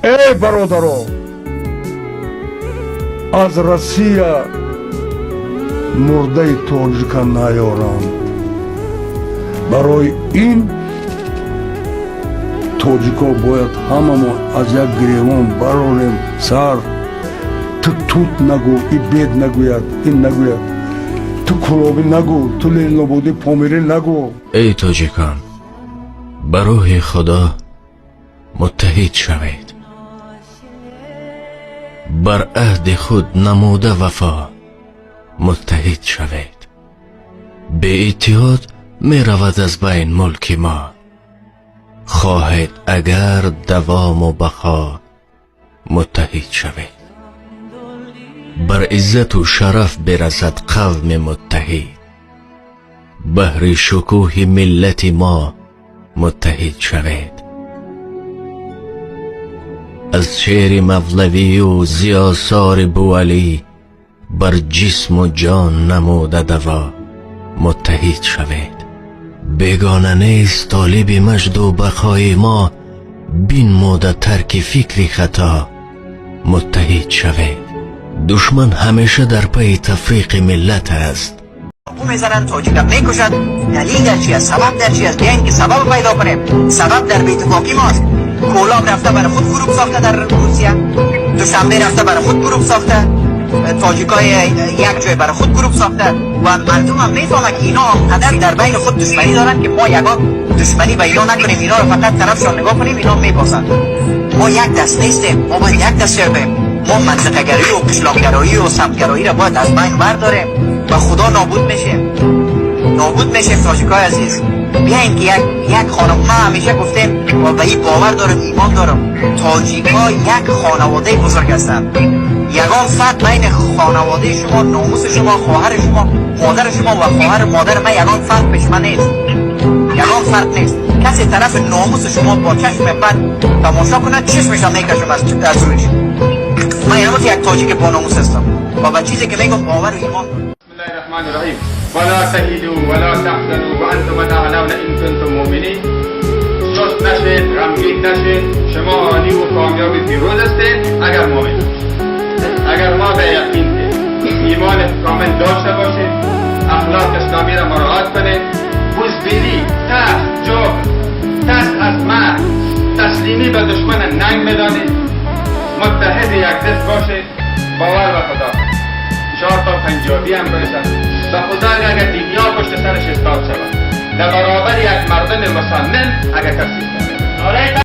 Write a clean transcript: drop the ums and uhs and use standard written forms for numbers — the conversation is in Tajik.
Эй, бародаро, аз Россия мурдаи тоҷика наёранд. Барои ин тоҷико бояд ҳамамо аз як гиревон барорем сар. Ту тут нагӯ, и бед нагӯяд, ин нагӯяд, ту кулобӣ нагӯ, ту ленинободӣ, помирӣ нагӯ. Эй тоҷикон, ба рӯҳи Худо муттаҳид шавед, бар аҳди худ намуда вафо муттаҳид шавед. Беиттиҳод меравад аз байн мулки мо. Хоҳед агар давому бақо, муттаҳид шавед. Бар иззату шараф бирасад қавми муттаҳид. Баҳри шукӯҳи миллати мо муттаҳид шавед. Аз шеъри Мавлавию зи осори Бӯалӣ бар ҷисму ҷон намуда даво муттаҳид шавед. Бегона нест толиби маҷду бақои мо, бинмуда тарки фикри хато муттаҳид шавед. Душман ҳамеша дар пайи тафриқи миллат аст. Мезананд, тоҷика мекушад. Далил дар чи аст? Сабаб дар чи аст? Биёем ки сабаб пайдо кунем. Сабаб дар беитифоқӣ мост. Кӯлоб рафта барои худ гурӯҳ сохта дар Русия, Душанбе рафта барои худ гурӯҳ сохта, тоҷикای як ҷой барои худ гурӯҳ сохта ва мардум ҳам мефаҳмад, ки ино қадар дар байни худ душманӣ доранд, ки мо ягон душманӣ ба ино накунем, иноро фақат тарафшон нигоҳ кунем, ино мебозанд. Мо як даст нестем, мо бояд як даст шавем. Мо мантиқагарию қишлоқгароию самтгароиро бояд аз байн бардорем. Ба Худо, нобуд мешем, нобуд мешем. Тоҷикои азиз, биёем ки як хона. Ма ҳамеша гуфтем ва ба ин бовар дорам, имон дорам: тоҷикҳо як хонаводаи бузург ҳастанд. Ягон фарқ байни хонаводаи шумо, номуси шумо, хоҳари шумо, модари шумо ва хоҳари модари ман ягон фарқ пеш ман нест, ягон фарқ нест. Касе тарафи номуси шумо бо чашми бад тамошо кунад, чашмашам мекашам аз рӯйш. Ман яъне як тоҷики бо номус ҳастам ва ба чизе ки мегӯм бовару имон дорам. بسم الله الرحمن الرحيم. ولا تهنوا ولا تحزنوا وانتم الاعلون ان كنتم مؤمنين. سست نشید، غمگین نشید، شما عالی و کامیاب پیروز هستید اگر مؤمن. اگر ما به یقین که ایمان کامل داشته باشیم، اخلاق اسلامی را مراعات کنیم، بزدلی، ترس، جبن، ترس از مرگ، تسلیمی به دشمن ننگ بدانید، متحد یک دست باشید، باور به خدا، چهار تا پنجابی هم برسد، به خدا اگر دنیا پشت سرش استاد شود، در برابر یک مردم مصمم اگر کسی